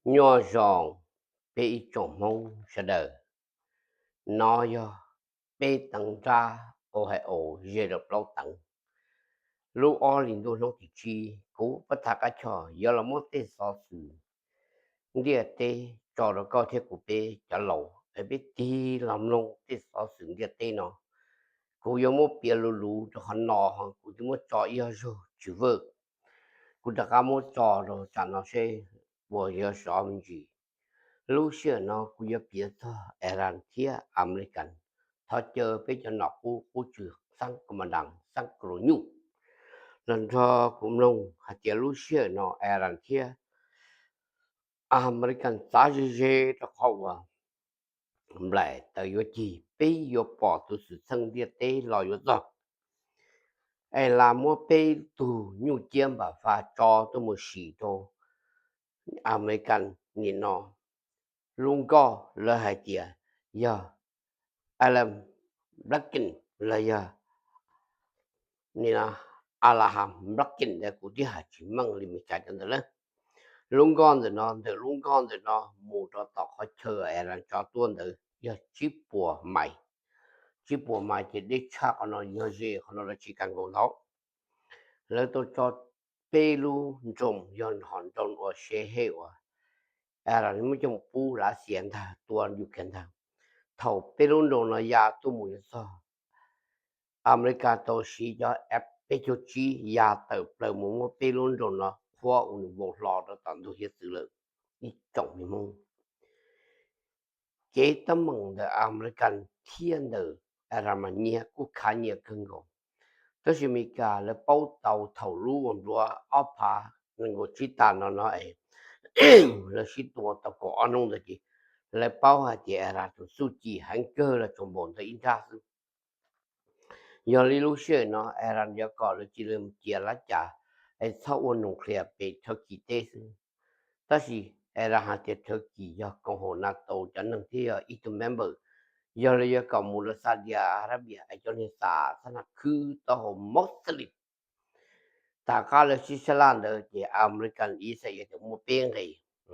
Nyob zoo peb ib tsoom Hmoob sawv daws, no yog peb teev nrab Ohio ze rau plaub teev. Lub ob hlis ntuj hnub tim tsib kuv Pab Thaj Qab Choj yuav los muab tej xov xwm ntiaj teb tso rau koj thiab kuv peb cov laus es peb tig los mloog tej xov xwm ntiaj teb no. Kuv yuav muab piav luv luv rau qhov no, kuv twb muab tso ib ob zaug tsis vwj. Kuv rov qab muab tso rau tsam no seb puas yuav sov me ntsis. Lub sij hawm no kuv yuav piav txog Iran thiab American. Thov caw peb cov nom qub qub tswv xab ka ma das xab ka lu nyuj los nrog kuv mloog hais tias lub sij hawm no Iran thiab American txav ze ze rau qhov uas nplaim taws yuav cig, peb yuav pom tus xwm txheej ntiaj teb los yuav txog. Es las muab peb tug nyuj ciab npam faj tso tuaj mus sim rau American nim no. Lub nkoj lawv hais tias yog Alan Blinken los yog nim no Alan Blinken ntawd, kuv twb hais tsis meej li Meskas cov ntawd lawm. Lub nkoj ntawm no, ntawm lub nkoj ntawm no mus rau tom qhov chaw Iran tso tuaj ntawd yog tsib puas mais. Tsib puas mais ces deb tshaj qhov no, yog ze qhov no lawv tsis kam nkaus ntau. Lawv tau tso peb lub nroos, yog hom nroos uas se hej uas Iran muab coj mus pub Lav Xias ntag, tua Ukraine ntag. Thaum peb lub nroos no ya tuaj mus yuav txog, Amelikas tau siv cov F peb caug tsib ya tawm plaws mus muab peb lub nroos no qhuav ua nws vau hlo rau tom ntug hiav txwv lawm. Ib tsoom me Hmoob, kev teeb meem ntawm Amelikas thiab ntawm Iran mas nyias kuj khav nyias kawg nkaus. Tab sis Amelikas lawv paub tau thaum lub ua npluav ob phav nees nkaum tsib tas no no es lawv sib tua tau kaum ob hnub ntawd ces lawv paub hais tias Iran tsuas txuj ci heev kawg los tsuas npaum ntawd ib nrab xwb. Yog li lub sij hawm no Iran yuav kom lawv cia li mus cia lab cas es txhob ua nuclear pem Turkey teb xwb. Tab sis Iran hais tias Turkey yog koom haum NATO cov neeg thiab yog ib tug member. Yog li yuav kom mus rau Saudi Arabia es cov niag xa xab nas khwb taub hau Muslim. Tom qab lawv sib sab laj ntawd ces Amelikas Israel tseem muaj peb nqe.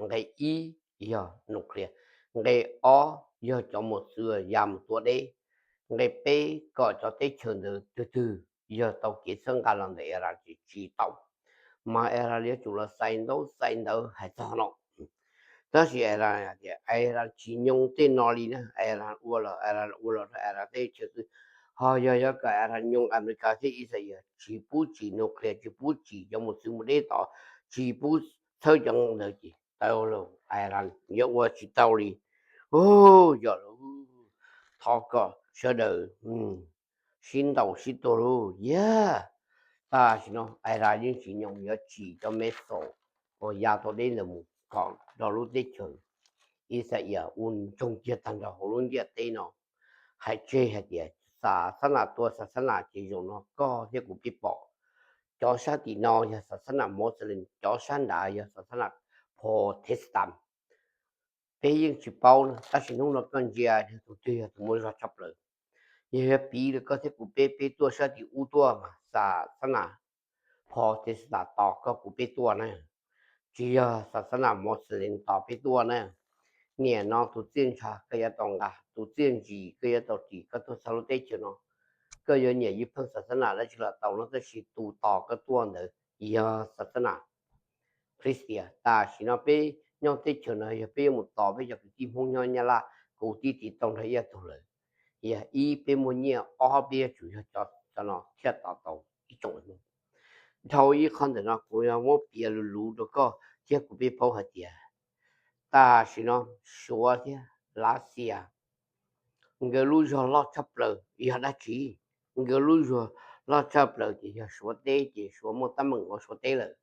Nqe ib yog nuclear, nqe ob yog cov mos txwv ya mus tua deb, nqe peb kom cov teb chaws ntawd twg twg yog tau kev txhawb nqa los ntawm Iran ces tsis tau. Mas Iran yuav tsum los xais ntaub xais ntawv hais txog no. Tab sis Iran tias Iran tsis nyoo tej no li na, Iran ua los Iran ua los rau Iran teb chaws xwb. Ho yog yuav kom Iran nyoo Amelikas thiab Israel tsis pub tsim nuclear, tsis pub tsim cov mos txwv mus deb tod, tsis pub txhawb cov ntawd ces tau los Iran yuav ua tsis tau li. Yog lawm, thov kom sawv daws sib ntaus sib tua lauj. Yog tam sim no Iran yeej tsis nyoo yuav tsim cov missile uas ya tau deb ntawd mus kom rau lub teb chaws Israel ua ntsoog kiag tag nrho hauv lub ntiaj teb no. Hais tseg hais tias xa xab nas tua xa xab nas ces zaum no koj thiab kuv peb pom. Cov sab tim no yog xa xab nas Muslim, cov sab nrad yog xa xab nas Protestant. Peb yeej tsis paub na, tab sis hnub no koj ntsia tus twg yog tus muaj zog tshaj plaws. Yog yog piv rau koj thiab kuv peb, peb tuaj sab tim ub tuaj mas xa xab nas Protestant tos koj kuv peb tuaj na, tsis yog xa xab nas Muslim tos peb tuaj na. Nim no tus txiaj ntsha koj yuav tau nqa, tus txiaj ntsim koj yuav tau ris, koj tuaj txog lub teb chaws no koj yuav nyiam ywj pheej xa xab nas dab tsi los tau no, tab sis tus tos koj tuaj ntawd yog xa xab nas Khristan. Tam sim no peb nyob teb chaws no yog peb yuav mus tos peb cov kwv tij Hmoob nyob Nyab Laj, kuv tib tiv tau nrog ib tug lawm. Yog ib peb muaj nyiaj, ob peb yuav tsum yog cov no thiaj tos tau ib tsoom Hmoob. Dhau ib qho ntawm no kuv yuav muab piav luv luv rau koj thiab kuv peb paub hais tias tam sim no Suav thiab Lav Xias nkawd lub zog loj tshaj plaws yog dab tsi? Nkawd lub zog loj tshaj plaws ces yog Suav teb, ces Suav muaj teeb meem ua Suav teb lawm,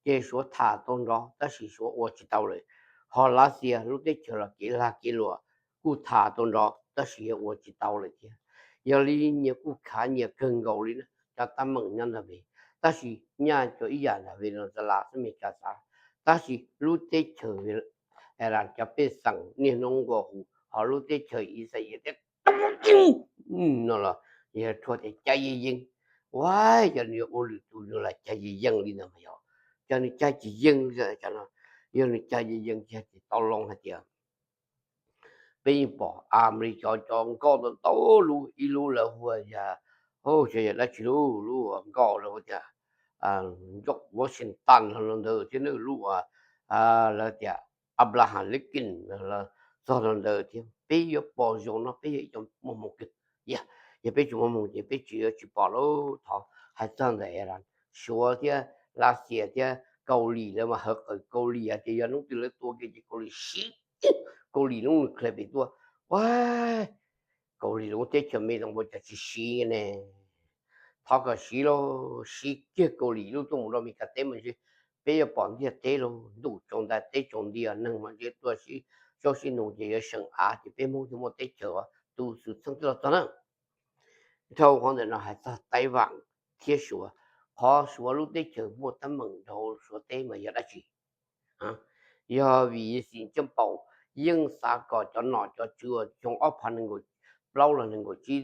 ces Suav tham tau nrov tab sis Suav ua tsis tau lawm. Ho Lav Xias lub teb chaws los kev lag kev luam kuj tham tau nrov tab sis yuav ua tsis tau lawm thiab. Yog li nyias kuj khav nyias kawg nkaus li na, cov teeb meem nyob ntawd me. Tab sis nyaj cov ib yam ntawm Venezuela xwb Meskas xav, tab sis lub teb chaws Iran cov pej xeem niaj hnub nqua hu, ho lub teb chaws Israel tias no los yog rhuav tias cab yeej yeej. Ua cov nws ua lwm tus nws los cab yeej yeej li ntawd mas yog cov nws cab tsis yeej li cov no. Yog nws cag yees yees kiag ces tau loo hais tias peb yeej pom Amelikas cov nkoj ntau ntau lub, ib lub lawv hu ua yog, xyov yog dab tsi lub, lub nkoj lawv hu tias George Washington los ntawd thiab, lub lawv tias Abraham Lincoln txog los ntawd thiab. Peb yuav pom zoo no peb yog ib cov muaj hmoo kawg. Yog peb tsis muaj hmoo ces peb tsis yuav tsis pom lawm. Thov hais txog ntawm Iran, Suav thiab Lav Xias thiab Kaus Lim lawv mas hawv qawm. Kaus Lim hais tias yog hnub twg lawv tua kiag ces Kaus Lim siv, Kaus Lim lub nuclear pem tuaj, ua Kaus Lim lub teb chaws me zoo npaum cas tsis siv ne. Thov kom siv lauj, siv kiag Kaus Lim lub tuaj mus rau Amelikas teb mas ntshe peb yuav pom ntiaj teb lauj, ntuj tsaus ntais teb tsaus nti, neeg mas ntshe tuaj sib saub sib nug ces yuav seem av ces peb Hmoob thiaj muaj teb chaws. Tus xwm txheej twb los txog na. Dhau qhov ntawm no hais txog Taiv Vam thiab Suav, qhov Suav lub teb chaws muaj teeb meem nrog Suav teb mas yog dab tsi? Yog vim yawg Xi Jinping yeej xav kom cov nom cov tswv uas xyoo ob phav nees nkaum plaub los nees nkaum tsib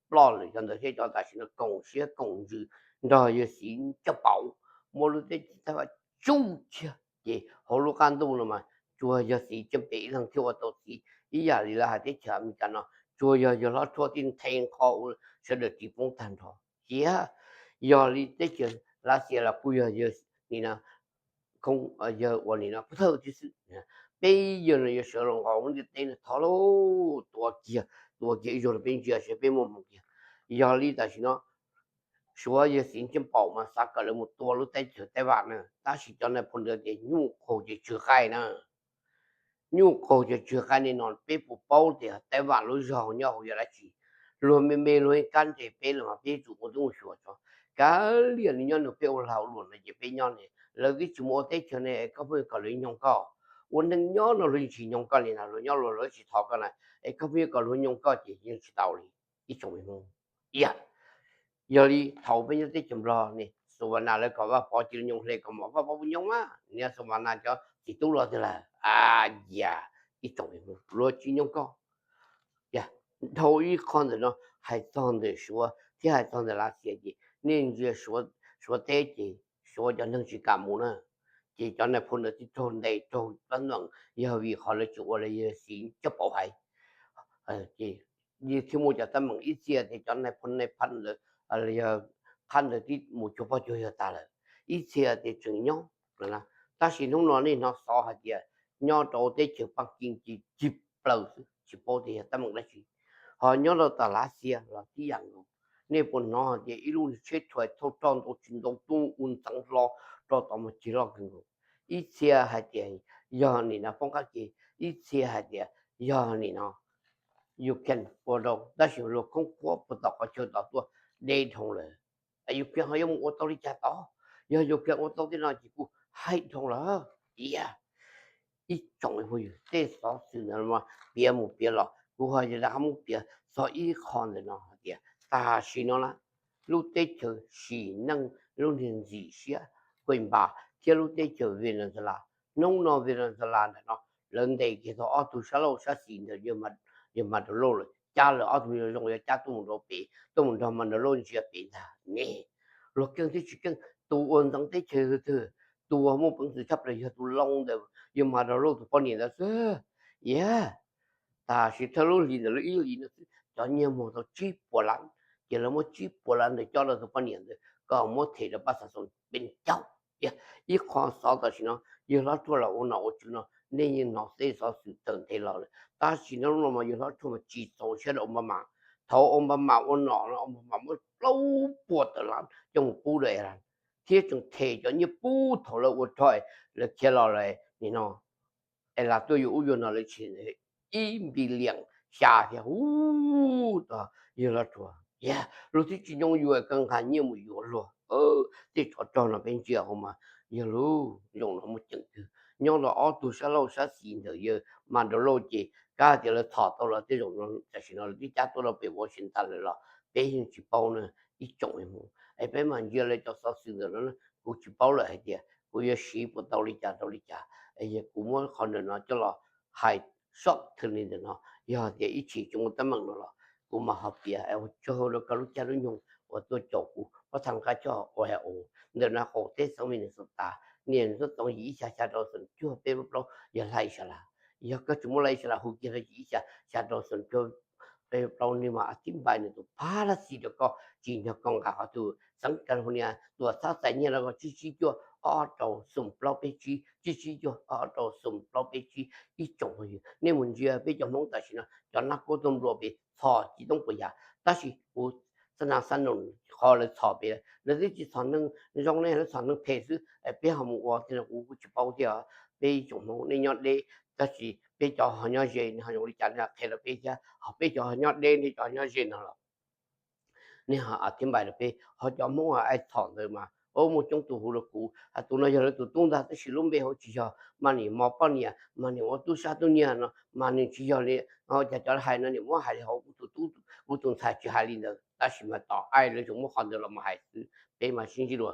ploj lawm cov ntawd thiab cov tam sim no koom siab koom ntsws nrog yawg Xi Jinping muab lub teb chaws Taiv Vam tsuj kiag ces hauv lub qab ntuj no mas tsuas yog Xi Jinping ib leeg thiaj ua tau txiv. Ib yam li lawv hais teb chaws Amelikas no tsuas yog yawg Hlob Tshuaj thiaj nthe nqho ua sawv daws ris poob tag nrho. Cia yog li teb chaws Lav Xias los kuj yog yawg nim no, yawg ua nim no pub thawj thiab xwb. Peb yawg no yuav sawv los nqos lub ntiaj teb no thov lauj, tua kiag, tua kiag ib zaug rau peb ntsia seb peb muaj hmoo kiag. Yog li tam sim no Suav yawg Xi Jinping mas xav kom lawv mus tua lub teb chaws Taiv Vam na, tab sis cov nais phoo ntawd tias nyuj qaug ces tsw qaij na. Nyuj qaug ces tsw qaij ne no peb puas paub tias Taiv Vam lub zog nyob hauv yog dab tsi? Luag me me luag yeej kab nres peb los mas peb yuav tsum ua tub ua xyuas tso. Kav liam nws nyob nrog peb ua lag ua luam no ces peb nyob ne, lawv twb tsis mus ua teb chaws ne es koj pheej yuav kom luag nyoog koj. Ua neeg nyob no luag yeej tsis nyoog koj li na, luag nyob luag lawv tsis thov koj na, es koj pheej yuav kom luag nyoog koj ces yeej tsis tau li ib tsoom me Hmoob. Yog, yog li thaum peb nyob teb chaws Nplog ne, Xus Vas Nas lawv kom Vaj Pov cia li nyoog hle kom mos Vaj Pov puas nyoog mas, niag Xus Vas Nas cov txiv tub los tiag lawm. Yam, ib tsoom me Hmoob, luag tsis nyoog koj. Dhau ib qho ntawm no hais txog ntawm Suav thiab hais txog ntawm Lav Xias ces nej ntsia Suav teb ces Suav cov neeg tsis kam mus na, ces cov nais phoo ntawd thiaj raug ntes raug pab ntoom, yog vim qhov lawv tsis ua li yawg Xi Jinping hais. Ces thiaj muaj cov teeb meem, ib txhia tias cov nais phoo nais phab ntawd, yog qhab ntawd twb mus cuag pog cuag yawg tas lawm, ib txhia tias tseem nyob. Tab sis hnub no nej hnov xov hais tias nyob rau teb chaws Paj Kiv ces cig plaws xwb, tsis paub tias yog teeb meem dab tsi. Ho nyob rau tom Lav Xias los tib yam nkaus, nej puas hnov hais tias ib lub tsheb thuam thauj roj ntau tsis ntau tuaj ua ntxeev hlo rau tom mus cig loj kawg nkaus. Ib txhia hais tias yog nim no poob qab ke, ib txhia hais tias yog nim no Ukraine ua rau, tab sis luag khoob khuab puag tom qhov chaw tod tuaj deb dhau lawm. Ukraine ho yuav mus ua tau li cas tod? Yog Ukraine ua tau tej no ces kuj haib dhau lawm. Tias ib tsoom phooj ywg, tej xov xwm ntawd piav mus piav los kuv ho yuav rov qab muab piav txog ib qho ntawm no hais tias tam sim no lub teb chaws sim neej lub niag ntxim siab Cuba thiab lub teb chaws Venezuela. Hnub no Venezuela ntawm no lawv ntes kiag tau ob tug sab laug sab xis ntawm yawg Maduro lawm, cab lawv ob tug me nyuam zoo yuav cab tuaj mus rau pem, tuaj mus nrog Maduro ntsia pem ntag ne. Luag keej thiab tsis keej, tus uas ntxeev teb chaws twg, tus uas muaj peev xwm tshaj plaws yog tus laus ntawm yawg Maduro tus poj niam ntawd xwb. Yog tam sim thawj lub hlis ntawm lub ib hlis no xwb cov nyiaj muag tau tsib puas lab, ces lawv muab tsib puas lab ntawd cob rau tus poj niam ntawd kom muab them rau pab xav xoo peb caug. Ib qho xov tam sim no yawg Hlob Tshuaj los ua nom ua tswv no nej yeej hnov xeb xov xwm tawm ntev los lawm, tab sis no lub no mas yawg Hlob Tshuaj mas tsis txaus siab rau Obama. Thaum Obama ua nom no Obama muab plaub puas tawm lab coj mus pub rau Iran, thiab tseem them cov nyiaj pub thaum lawv ua rog, lawv khiav los lawm nim no es las tuaj yuav ub yuav no lawv tsis, ib npi liam xya thiab hu tau yawg Hlob Tshuaj. Yog luag twb tsis nyoo yuav, koj nqa nyiaj mus yuav luag. Tej tsov rog no peb ntsia hauv mas yog lub zoo no muaj ceem twg. Nyob rau ob tug sab laug sab xis ntawm yawg Maduro ces kav tias lawv txhom tau los tej zaum no tam sim no lawv twb cab tuaj rau pem Washington lawm los peb yeej tsis paub na ib tsoom Hmoob. Es peb mam ntsia lawv cov xov xwm ntawm no, kuv tsis paub lawm hais tias kuv yuav siv puas tau li cas rau li cas. Yog kuv muab qhov ntawm no coj los hais soj thwm li ntawm no, yog tias ib txhia tseem ua teeb meem no los kuv mam ho piav. Ua tsaug rau koj lub caij lub nyoog uas tuaj caum kuv, pab thaj qab choj ua ntawm no qaum teb xeev Minnesota. niaj hnub txoov yim ib xya xya rau xoom cuaj peb plaub yog hla Islas. Yog koj tsis muaj hla Islas hu kiag rau yim ib xya xya rau xoom cuaj peb plaub, nws mas a thib npai nws tus phab lab xis rau koj tsis nrog koj nqa qhov twg. Xeev California tuam txhab txais nyiaj rau koj tsib tsib cuaj ob rau xoom plaub peb tsib, tsib tsib cuaj ob rau xoom plaub peb tsib. Ib tsoom phooj ywg, nej mus ntsia peb cov Hmoob tam sim no cov nab kub tuaj nplua pem txhom tsis toob puas yam, tab sis kuv xab nas xab noos qhov lawv txhom pem, lawv twb tsis txhom neeg zoo ne, lawv txhom neeg phem xwb. Peb ho mus ua tej no kuv kuj tsis paub thiab. Peb ib tsoom Hmoob nej nyob deb, tab sis peb cov ho nyob ze nws ho zoo li cas nej qhia rau peb thiab. Ho peb cov ho nyob deb thiab cov ho nyob ze no los nej ho a thib npai rau peb. Ho cov Hmoob ho aim txhom ntawd mas muaj coob tus hu rau kuv, tus no yog lawv tus tub ntag, tab sis lub npe hauv tsis yog, mas nim mos poj niam, mas nim ua tub sab tub nyiag no, mas nws tsis yog li. Cas cov hais no nim muab hais li hauv kuv tus tub kuv tus ntxhais tsis hais li ntawd, tab sis mas tom aim lawv tsuas muab qhov ntawd los mus hais xwb, peb mas sib ntsib dua.